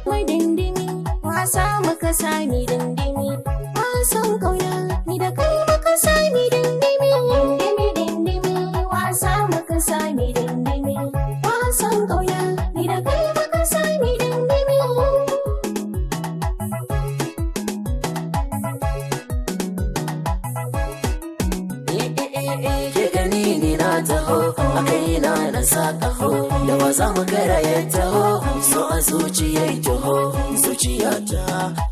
Madindimi wasa muka sami dindimi wasan kauna ni da kai muka sami dindimi dindimi dindimi wasa muka sami dindimi wasan kauna ni da kai muka sami dindimi. Ke gani ni na taho, a kai na na sa ƙaho, da wa za mu kara ya taho, so a zuciyar taho, zuciyata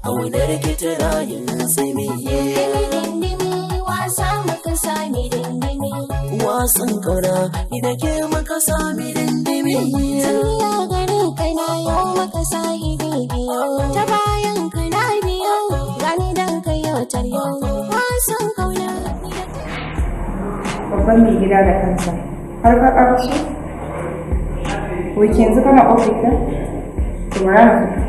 aunar ki tana yin tsimiye. Dindimi wasa muka sami dindimi. Wasan kauna ni da ke muka sami dindimi. Zaniya garin kana yau maka sahibi biyo ta bayan kana biyo gani dan ka yau taryo wasan kauna ni da kai. Babban mai gida da kansa. Har ka ƙarshe? Wai yanzu kana ofis ɗin? To bara na fito.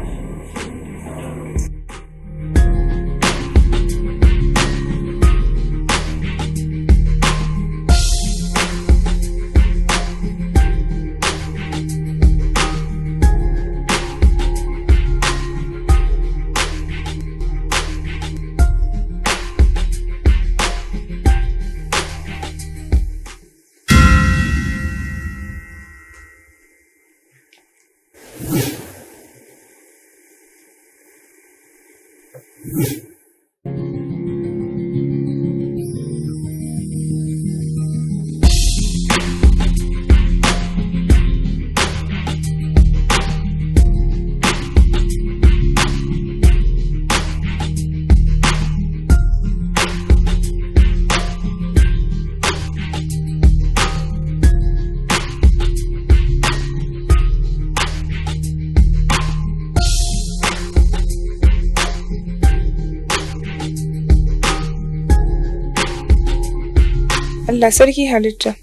Allah sarki halitta.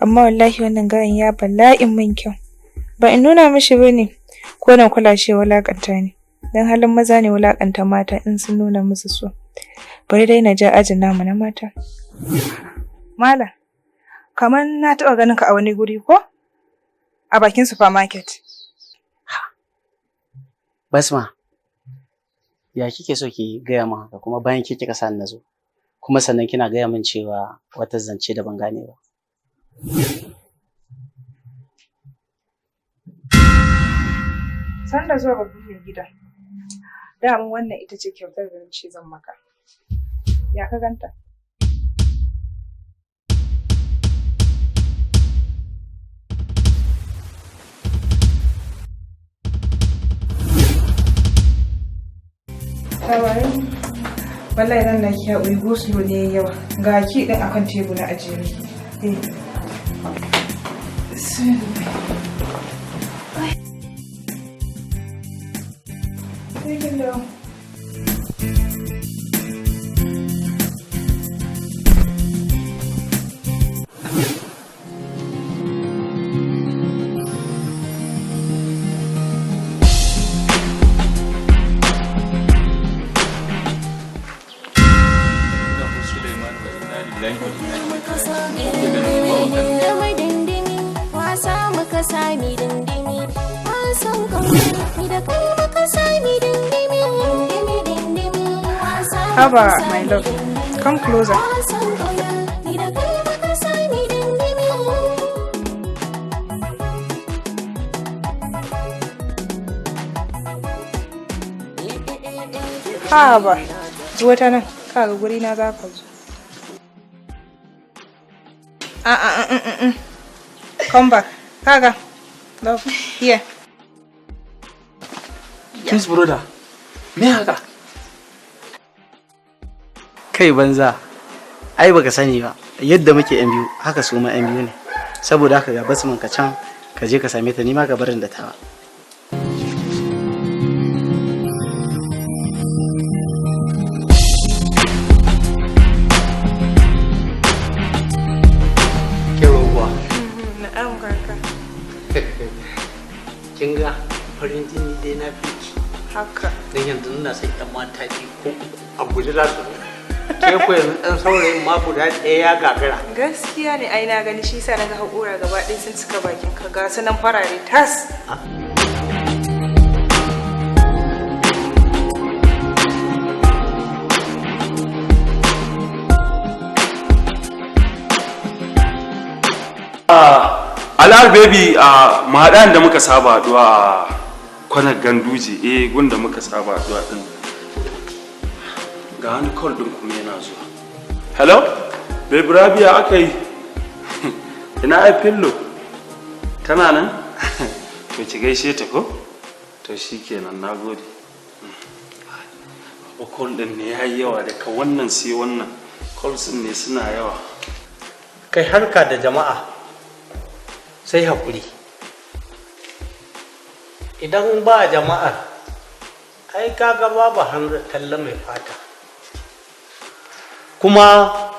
Amma wallahi wannan gayan ya bala'in min kyau. Ba in nuna mishi ba ne, ko na kula shi ya wulaƙanta ni. Don halin maza ne wulaƙanta mata in sun nuna musu so. Bari dai na ja ajin namu na mata. Malam, kamar na taɓa ganin ka a wani guri ko? A bakin supermarket. Basma, ya kike so ki gaya min haka kuma bayan ke kika sa ni na zo? Kuma sannan kina gaya min cewa wata zance da ban gane ba. Sanda zuwa babban mai gida. Daman wannan ita ce kyautar da na ce zan maka. Ya ka ganta? Tawaye? Wallahi nan na ki haƙuri, gosulo ne yawa. Ga ki ɗin akan tebur na ajiye miki. Eh. Bismillah. Sai kin dawo. Suleiman wa inna lillahi wa inna ilaihi. Dindimi dindimi wasa muka sami dindimi wasan kauna ni da kai muka sami dindimi dindimi dindimi wasa muka Haba, sami my love. dindimi. Come closer. Wasan kauna ni da kai muka sami dindimi. Haba, zo ta nan, kaga guri na za ka zo. A a a a. Come back. Kaga. Love. Here. Twins brother, me haka? Kai banza, ai baka sani ba, yadda muke yan biyu haka su ma yan biyu ne. Saboda haka ga basman ka can, ka je ka same ta, ni ma ka barin da tawa. Ke roguwa. Na'am kaka. Kin ga farin jini dai na fiki. Haka. Don yanzu ina son yan mata biyu ko uku a guje za su. Ke ko yanzu ɗan saurayin ma guda ɗaya ya gagara. Gaskiya ne, ai na gani shi yasa naga haƙura gaba ɗaya sun cika bakin ka, ga su nan farare tas. Al'ar baby, a mahaɗan da muka saba haɗuwa a kwanar Ganduje, eh, gun da muka saba haɗuwa din. Ga wani call din kuma yana zuwa. Hello? Baby Rabia, aka yi? Ina ai Fillo? Tana nan? To ki gaishe ta ko? To shikenan, nagode. Ba call din ne yayi yawa, daga wannan sai wannan. Calls din ne suna yawa. Kai, harka da jama'a sai haƙuri. Idan ba jama'ar, ai kaga babu hanzar talla mai fata. Kuma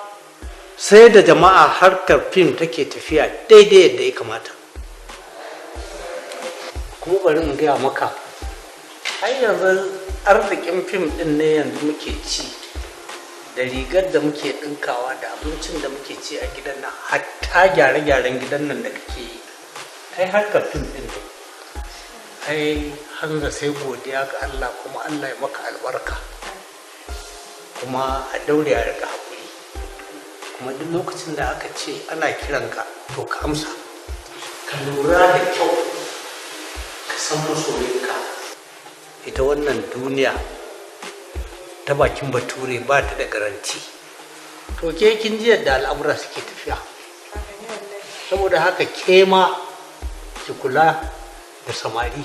sai da jama'a harkar fim take tafiya daidai yadda ya kamata. Kuma bari in gaya maka, har yanzu arzikin fim din ne yanzu muke ci, da rigar da muke ɗinkawa, da abincin da muke ci a gidan nan, hatta gyare-gyaren gidan nan da kake yi, ai harkar fim din ne. Ai Hanza, sai godiya ga Allah, kuma Allah ya maka albarka. Kuma a daure a riƙa haƙuri, kuma duk lokacin da aka ce ana kiranka to ka amsa. Ka lura da kyau, ka san masoyinka. Ita wannan duniya ta bakin bature ba ta da garanti. To ke kin ji yadda al'amura suke tafiya, saboda haka ke ma ki kula da samari,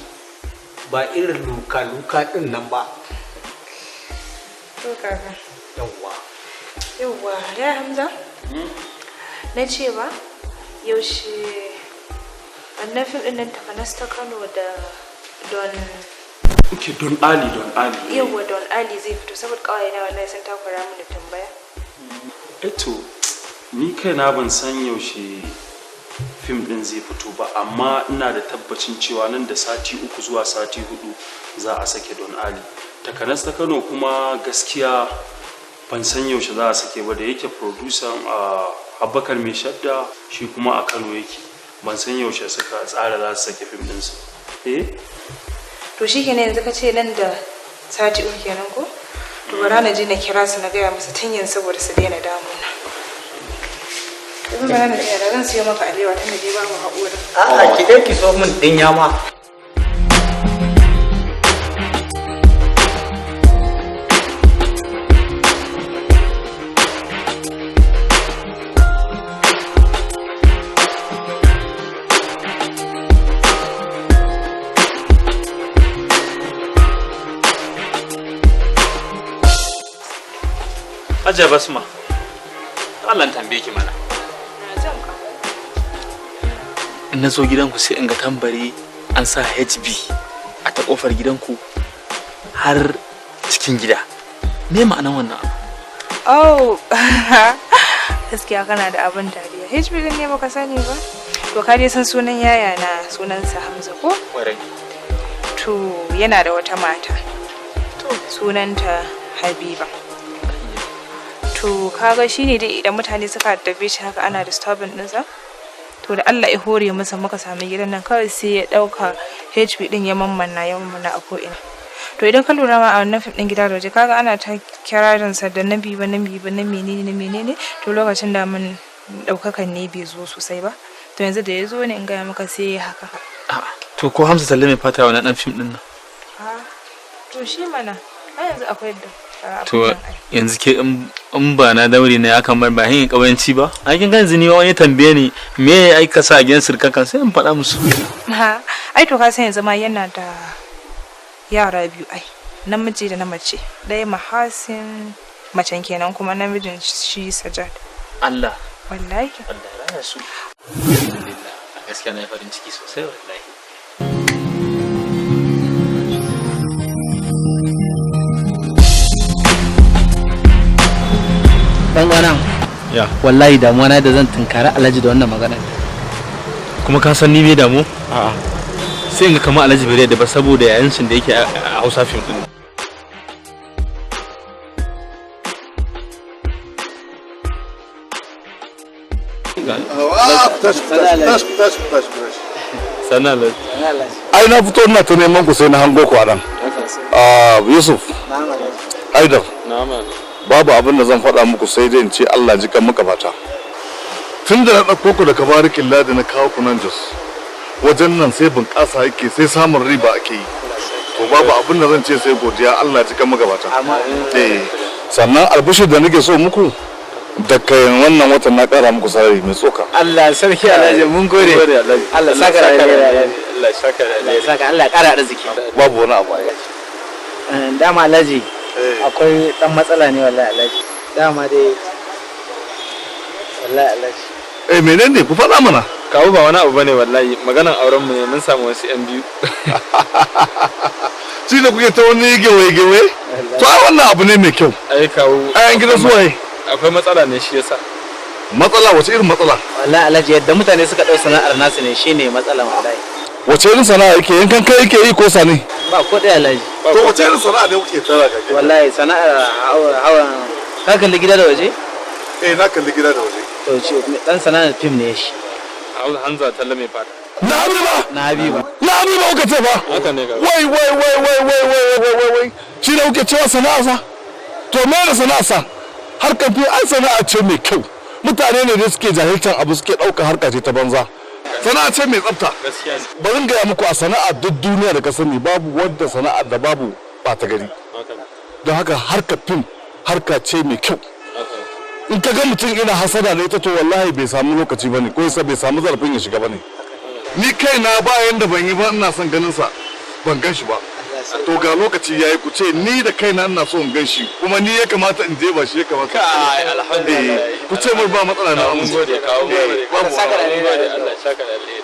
ba irin luka-luka din nan ba. To kaka. Yawwa. Yawwa, ya Hamza? Na ce ba, yaushe wannan fim ɗin nan takanas ta Kano da Don Okay, Don Ali, Don Ali. Yawwa, Don Ali zai fito, saboda kawai na wallahi sun takura mu da tambaya. Eto, ni kaina ban san yaushe fim din zai fito ba, amma ina da tabbacin cewa nan da sati 3 zuwa sati 4 za a sake Don Ali. Takanas ta Kano kuma gaskiya ban san yaushe za a sake ba, da yake producer a Abubakar Mai Shadda shi kuma a Kano yake. Ban san yaushe suka tsara za su sake fim ɗinsu. Eh? To shi kenan, yanzu ka ce nan da sati 3 kenan ko? To bara na je na kira su na gaya musu tun yanzu saboda su daina damuna. Yanzu bara na je da zan siyo maka alewa tunda dai babu haƙuri. A'a, ki dai ki so min dinya ma. Hajiya Basma, Allah tambaye ki mana. In na zo gidanku sai in ga tambari an sa HB a ta kofar gidanku har cikin gida. Me ma'anan wannan abu? Oh, gaskiya kana da abin dariya. HB din ne baka sani ba? To ka dai san sunan yaya na, sunansa Hamza ko? Kwarai. To yana da wata mata. Sunanta Habiba. To kaga shine dai idan mutane suka addabe shi haka ana disturbing ɗinsa. To da Allah ya hore masa muka sami gidan nan, kawai sai ya ɗauka HB din ya mammanna ya mammanna a ko'ina. To idan ka lura ma a wannan fim ɗin gida da waje, kaga ana ta kirarin sa da na biyu ba, na biyu ba, na menene, na menene. To lokacin da mun ɗaukakan ne bai zo sosai ba. To yanzu da ya zo ne, in gaya maka, sai ya haka. To ko Hamza Talle mai fata wannan dan fim din nan? Ah, to shi mana har yanzu akwai da To yanzu ke in ba na daure ne akan bar ba hanyar kawanci ba. Ai kin ga yanzu ni wani tambaye ni me ya aika sa a gidan sirkan kan sai in faɗa musu. Ha, ai to ka san yanzu ma yana da yara biyu ai, namiji da na mace. Ɗaya Mahasin macen kenan kuma namijin shi Sajad. Allah. Wallahi. Allah ya raya su. Alhamdulillah. Gaskiya na yi farin ciki sosai wallahi. Dan uwana. Ya. Wallahi damuwa na da zan tunkari Alhaji da wannan magana. Kuma ka san ni me damu? A'a. Sai in ga kamar Alhaji bai da ba saboda yayin da yake a Hausa film din. Ai na fito ina ta neman ku sai na hango ku a nan. Yusuf, Haidar, babu abin da zan faɗa muku sai dai in ce Allah ji kan muka fata. Tun da na ɗauko ku daga barikin ladi na kawo ku nan Jos, wajen nan sai bunƙasa yake sai samun riba ake yi. To babu abin da zan ce sai godiya Allah ji kan muka fata. Sannan albishir da nake so muku daga wannan watan na ƙara muku sarari mai tsoka. Allah sarki Alhaji mun gode. Allah saka alheri. Allah saka Allah saka Allah ƙara arziki. Babu wani abu. Dama Alhaji akwai dan matsala ne wallahi Alhaji. Dama dai wallahi Alhaji. Eh menene ku faɗa mana? Kawu ba wani abu bane wallahi maganan auren mu ne mun samu wasu yan biyu. Shi da kuke ta wani gewaye gewaye? To ai wannan abu ne mai kyau. Ai kawu. Ai an gidan su waye? Akwai matsala ne shi yasa. Matsala wace irin matsala? Wallahi Alhaji yadda mutane suka ɗau sana'ar nasu ne shine matsala wallahi. Wace irin sana'a yake yankan kai yake yi ko sane? Ba ko ɗaya Alhaji. To wace irin sana'a ne kuke tara ka? Wallahi sana'ar hawa ka kalli gida da waje? Eh na kalli gida da waje. To ce dan sana'ar fim ne shi. Hanza talla mai fata. Na Habiba! Na Habiba. Na Habiba kuka ce ba? Haka ne ka. Wai wai wai wai wai wai wai wai wai shi ne kuke cewa sana'a sa? To me da sana'a sa? Harkar fi an sana'a ce mai kyau. Mutane ne da suke jahilcan abu suke ɗaukar harka ce ta banza. Sana'a ce mai tsafta. Bari in gaya muku a sana'a duk duniya da ka sani babu wadda sana'a da babu ɓata gari. Don haka harkar fim harka ce mai kyau. In ka ga mutum ina hasada da ita to wallahi bai samu lokaci bane ko yasa bai samu zarafin ya shiga bane. Ni kaina ba yanda ban yi ba ina son ganin sa ban gan shi ba. To ga lokaci yayi ku ce ni da kaina ina so in gan shi kuma ni ya kamata in je ba shi ya kamata. Kai alhamdulillah. Ku ce mun ba matsala na mun gode kawo mun gode. Babu saka da alheri. Allah saka da alheri.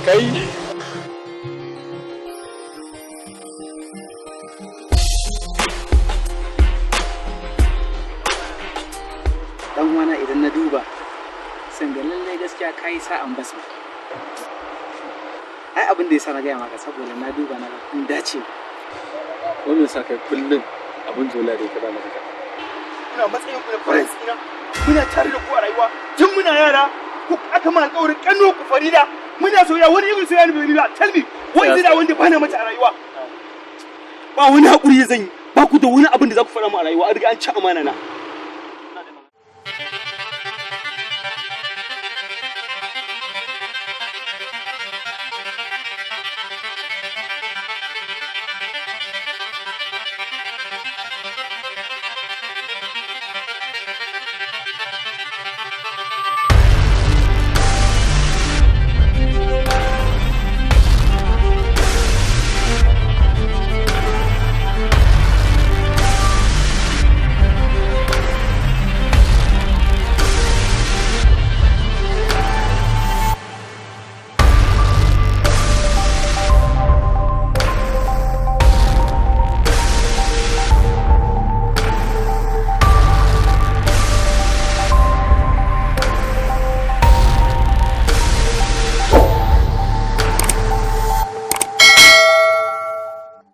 Kai Dan uwana idan na duba san ga lallai gaskiya kai sa'an basma. Ai abin da yasa na gaya maka saboda na duba na ga kun dace. Wannan sa kai kullum abin zola da ka ba maka. Ina matsayin ku na friends ina muna tare da ku a rayuwa tun muna yara ku aka ma alƙawarin kanno ku Farida muna soyayya wani irin soyayya ne bai ba tell me wai zai da wanda bana mata a rayuwa. Ba wani hakuri zan yi ba ku da wani abin da za ku faɗa mu a rayuwa an riga an ci amana na.